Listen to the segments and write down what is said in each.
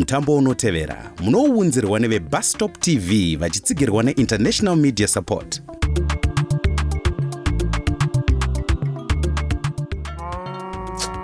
Mutambo unotevera munouunzirwa neveBustop TV vachitsigirwa neInternational Media Support.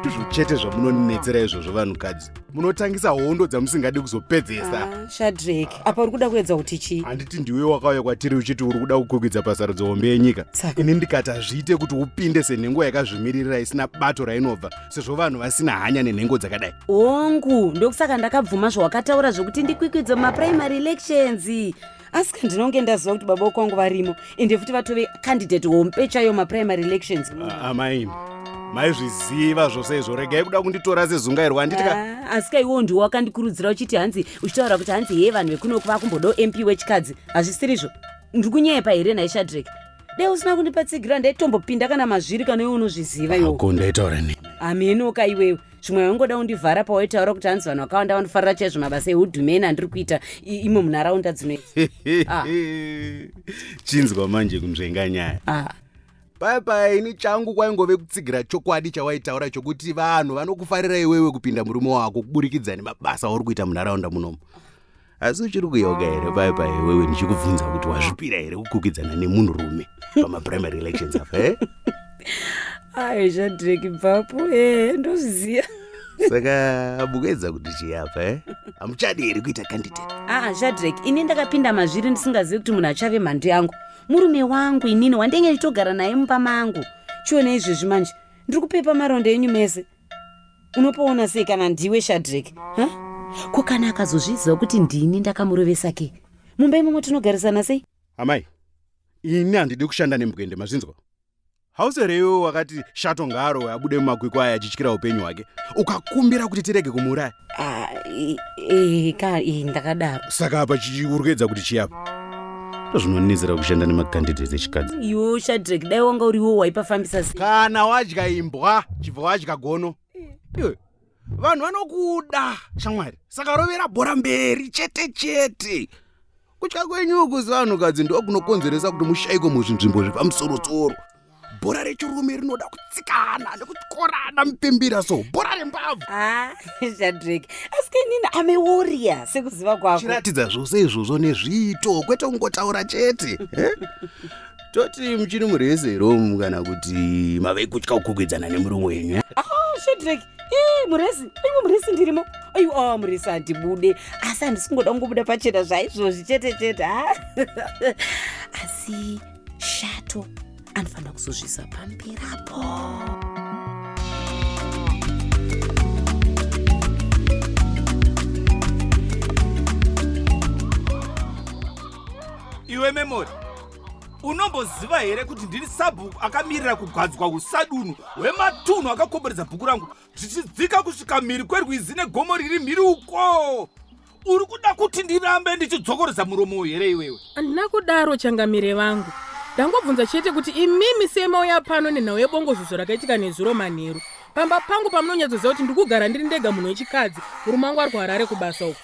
Ndizvo chete zvamunonetsera izvozvo vanhukadzi. Munotangisa hondo dzamusingadi kuzopedzesa. Ah, Shadrack, apa uri kuda kuedza kuti chii? Handiti ndiwe wakauya kwatiri uchiti uri kuda kukwikwidza pasarudzo hombe yenyika. Saka? Ini ndikati hazviite kuti upinde senhengo yakazvimiririra isina bato rainobva sezvo vanhu vasina hanya nenhengo dzakadai. Hongu, ndokusaka ndakabvuma zvawakataura zvekuti ndikwikwidze mumaprimary elections. Asi ka ndinonge ndaziva kuti baba wekwangu varimo ende futi vatove candidate hombe chaiyo maprimary elections. Amaini, maizviziva zvose izvo, regai kuda kunditora sezungairwa handiti ka? Ah, asi ka iwewo ndiwe wakandikurudzira uchiti hanzi uchitaura kuti hanzi hee vanhu vekunoku vakumbodawo MP wechikadzi. Hazvisirizvo. Ndiri kunyepa here nhai Shadrack? Dai usina kundipa tsigiro handaitombopinda kana mazviri kana iwe unozviziva iwe. Ako ndaitaura nei? Hamenoka iwewe. Zvimwe waingoda kundivhara pawaitaura kuti hanzi vanhu vakawanda vanofarira chaizvo mabasa ehudhumeni andiri kuita imo munharaunda dzino idzi. Ah. Chinzwa manje kunzvenga nyaya. Ah. Paya paya ini changu kwaingove kutsigira chokwadi chawaitaura chokuti vanhu vanokufarira iwewe kupinda murume wako kuburikidza nemabasa auri kuita munharaunda munomu. Asi uchiri kuyeuka here paya paya iwewe ndichikubvunza kuti wazvipira here kukwikwidzana nemunhurume pamaprimary elections apa eh? Ayo Shadrack bvapo eh ndozviziva. Saka mukuedza kuti chii apa eh? Hamuchadi here kuita candidate? Aa Shadrack, ini ndakapinda mazviri ndisingazivi kuti munhu achave mhandu yangu. Murume wangu inini wandenge ndichitogara naye mumba mangu. Chiona izvezvi manje ndiri kupepa maronda enyu mese. Unopaona sei kana ndiwe Shadrack? Ha? Ko kana akazozviziva kuti ndini ndakamurovesa ke? Mumba imomo tinogarisana sei? Amai, ini handidi kushanda nembwende mazvinzwa. Hausi here iwe wakati Shato ngaarowe abude mumakwikwi aya achityira upenyu hwake ukakumbira kuti tirege kumuuraya? Ah, ka ndakadaro. Saka apa uri kuedza kuti chii apa? Ndozvinonetsera kushanda nemacandidates echikadzi. Iwe Shadrack, dai wanga uriwo waipafambisa sei? Kana wadya imbwa chibva wadya gono. Iwe vanhu vanokuda shamwari, saka rovera bhora mberi chete chete. Kutya kwenyu uku sevanhukadzi ndokunokonzeresa kuti mushaikwe muzvinzvimbo zvepamusorosoro. Bhora rechirume rinoda kutsikana nekutyorana mupembira, so bhora rembavhu. Ah, Shadrack, asi inini I'm a warrior sekuziva kwako. Chiratidza zvose izvozvo nezviito kwete kungotaura chete. Eh? Toti muchiri murezi here umu kana kuti mave kutya kukwikwidzana nemurume wenyu? Eh? Ah, Shadrack, eh, murezi, aiwa murezi ndirimo. Aiwa, ah, murezi handibude. Asi handisi kungoda kungobuda pachena zvaizvozvi chete chete. Ah. Asi Shato anofanira kuzozvisa pambirapo. Iwe Memory, unomboziva here kuti ndiri sabhuku akamirira kugadzwa usadunhu hwematunhu akakomberedza bhuku rangu zvichidzika kusvika mhiri kwerwizi negomo riri mhiri uko? Uri kuda kuti ndirambe ndichidzokorodza muromo uyu here iwewe? Handina kudaro changamire vangu, ndangobvunza chete kuti imimi sei mauya pano nenhau yebongozozo rakaitika nezuro manheru pamba pangu pamunonyatsoziva kuti ndiri kugara ndiri ndega munhu wechikadzi, murume wangu ari kuHarare kubasa uko.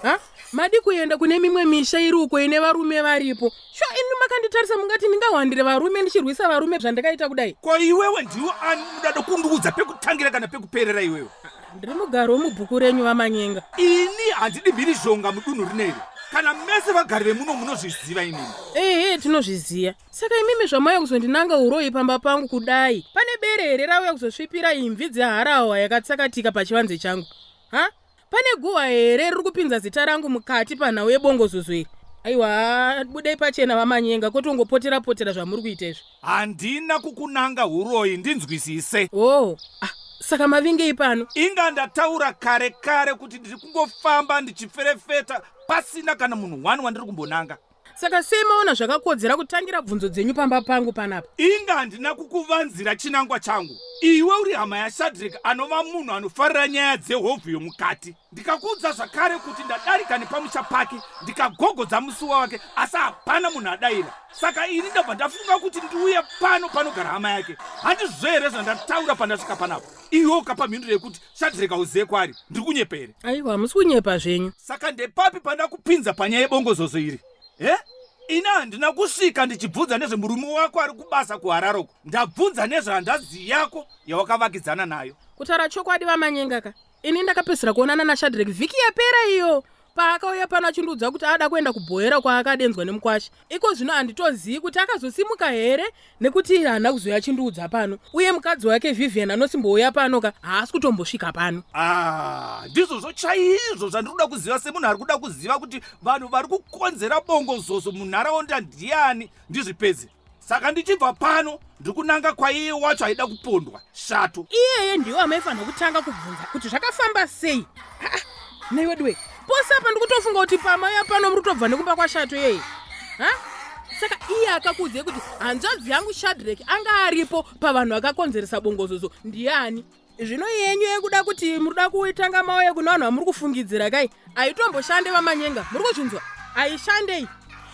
Ha, madi kuenda kune mimwe misha iri uko ine varume varipo. Shuwa ini makanditarisa mungati ndingahwandire varume ndichirwisa varume zvandakaita kudai? Ko iwewe ndiwe ani unoda kundiudza pekutangira kana pekuperera iwewe? Ndiri mugari wemubhuku renyu vaManyenga. Ini handidi mhirizhonga mudunhu rineri. Kana mese vagari vemuno munozviziva imimi. Ehe, tinozviziva. Saka imimi zvamauya kuzondinanga uroyi pamba pangu kudai, pane bere here rauya kuzosvipira imvi dzeharahwa yakatsakatika pachivanze changu? Ha? Pane guhwa here riri kupinza zita rangu mukati panhau yebongozozo iri? Aiwa, budei pachena vaManyenga, kwete kungopotera potera zvamuri kuita izvi. Handina kukunanga uroyi, ndinzwisise. Oh, ah, saka mavingei pano? Inga ndataura kare kare kuti ndiri kungofamba ndichiferefeta pasina kana munhu one wandiri kumbonanga. Saka sei maona zvakakodzera kutangira bvunzo dzenyu pamba pangu panapa? Inga handina kukuvanzira chinangwa changu. Iwe uri hama yaShadrek anova munhu anofarira nyaya dzehovhu yomukati. Ndikakuudza zvakare kuti ndadarika nepamusha pake ndikagogodza musuwa wake asi hapana munhu adaira. Saka ini ndabva ndafunga kuti ndiuye pano panogara hama yake. Handizvo here zvandataura pandasvika panapa? Iwe ukapa mhinduro yekuti Shadrek hauzive kwaari. Ndiri kunyepa here? Aiwa, hamusi kunyepa zvenyu. Saka ndepapi pandakupinza panyaya yebongozozo iri? Eh? Ini handina kusvika ndichibvunza nezvemurume wako ari kubasa kuHarare uko. Ndabvunza nezvehanzvadzi yako yawakavakidzana nayo. Kutaura chokwadi vaManyenga ka. Ini ndakapedzisira kuonana naShadrek vhiki yapera iyo paakauya pano achindiudza kuti ada kuenda kubhoera kwaakadenzwa nemukwasha. Iko zvino handitozivi kuti akazosimuka here nekuti iye haana kuzouya achindiudza pano uye mukadzi wake Vivian anosimbouya pano ka haasi kutombosvika pano. Ah, ndizvozvo chaizvo zvandiri kuda kuziva semunhu ari kuda kuziva kuti vanhu vari kukonzera bongozozo munharaunda ndiani ndizvipedze. Saka ndichibva pano ndiri kunanga kwaiye wacho aida kupondwa shato. Iyeye ndiwo amaifanira kutanga kubvunza kuti zvakafamba sei. Ah, nhai weduwe, pose apa ndikutofunga kuti pamauya pano muri kutobva nekumba kwashato iyeye. Ha? Saka iye akakuudzei kuti hanzvadzi yangu Shadrack anga aripo pavanhu vakakonzeresa bongozozo ndiani? Zvino yenyu yekuda kuti muri kuda kutanga mauya kune vanhu vamuri kufungidzira kai aitomboshande vamanyenga muri kuzvinzwa aishandei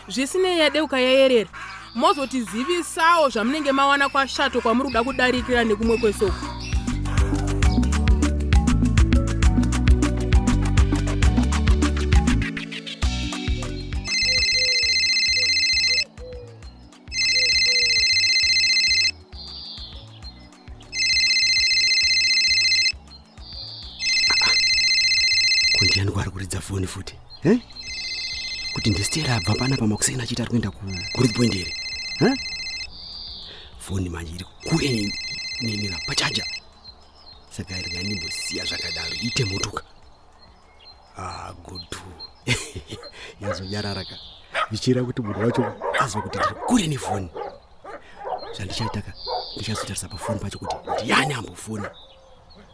zvisinei yadeuka yayerera mozotizivisawo zvamunenge mawana kwashato kwamuri kuda kudarikira nekumwe kwesoko. Ko ndiani kwaari kuridza foni futi e kuti ndistera abva panapa makuseni achiita ari kuenda kugrowth point here e foni manje iri kure neni pachaja saka rega ndimbosiya zvakadaro ite motoka. Ah, good yazonyarara ka ndichira kuti munhu wacho aziva kuti ndiri kure nefoni. Zvandichaita ka ndichazotarisa pafoni pacho kuti ndiani ambofona,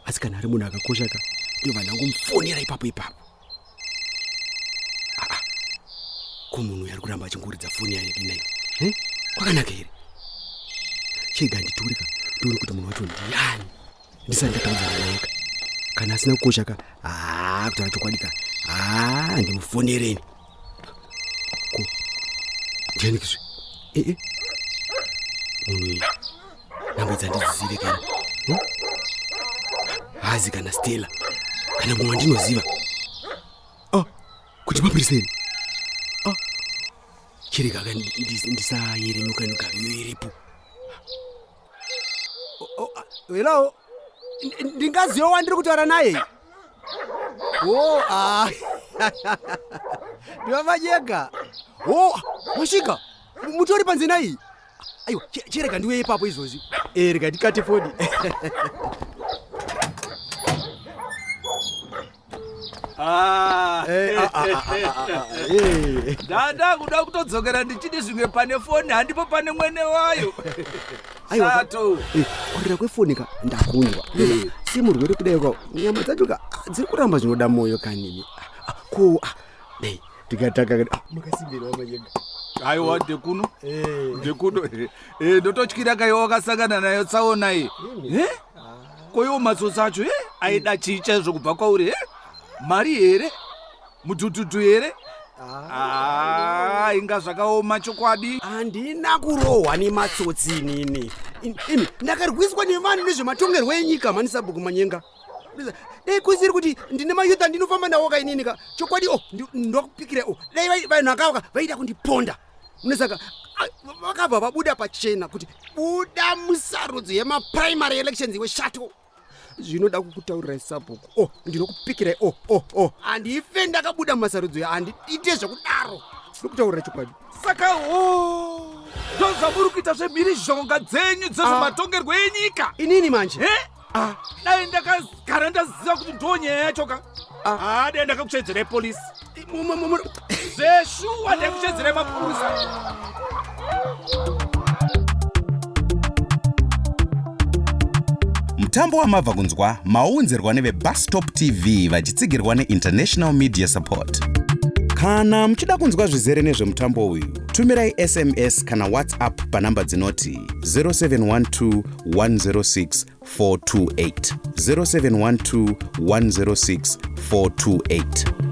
asi kana ari munhu akakosha ka ndobva ndangomufonera ipapo ipapo. Aa, ko munhu uyu ari kuramba achingoridza foni yayo nayo e kwakanaka here? Chega nditore ka ndione kuti munhu wacho ndiani ndisati ndataudzana naye ka. Kana asina kukosha ka, haa, kutaura chokwadi ka, haa, ndimufonereni. Ko ndiani kizve? Ee, munhu uyu namba idzi handidzizive kana hazi kana Stella kana mumwe wandinoziva. Oh, kuti mapurisa here? Oh, chirega ka ndisayere nyuka nyuka iyo iripo. Hello, ndingaziva wandiri kutaura naye? O, ah, ndivamanyega. O, masvika mutori panzena iyi? Aiwa, chirega ndiuye ipapo izvozvi. E, rega ndikate foni. Ah. Eh, ah, ah, ah, ah, ah, ah, eh. Ndada kuda kutodzokera ndichiti zvimwe pane foni handipo pane mwene wayo. Aiwa, Sato. Eh, kurira kwefoni ka ndakunzwa. Semurwere kudai ka nyama dzacho ka ah, dziri kuramba zvinoda moyo kanini. Ah, ko ah, dai ndikatanga ah, makasimbirwa manyega. Aiwa, ndekuno ndekuno. Eh, ndototyira kaiwa wakasangana nayo tsaona iyi. Eh? Koiwo matsotsi acho e aida chii chaizvo kubva kwauri? E, mari here? Mudhudhudhu here? Ah, inga zvakaoma chokwadi. Handina kurohwa nematsotsi inini. Imi ndakarwiswa nevanhu nezvematongerwo enyika mani sabhuku Manyenga. Dai kusiri kuti ndine mayouth andinofamba nawo ka inini ka chokwadi o ndokupikira o dai vanhu akava vaida kundiponda. Munosaka vakabva vabuda pachena kuti buda musarudzo yemaprimary elections iwe shato. Zvinoda kukutaurirai sabhuku, o ndinokupikirai o o o handife ndakabuda mumasarudzo handiite zvekudaro, ndokutaurira chokwadi. Saka o ndozvamuri kuita zvemhirizhonga dzenyu dzezvematongerwo enyika? Inini manje? Eh? Dai ndakagara ndaziva kuti ndo nyaya yacho ka, ah, dai ndakakushedzerai polisi. Zveshuwa, ndaikushedzerai mapurisa. Mutambo wamabva kunzwa maunzirwa neveBustop TV vachitsigirwa neInternational Media Support. Kana muchida kunzwa zvizere nezvemutambo uyu, tumirai SMS kana WhatsApp panhamba dzinoti 0712 106 428, 0712 106 428.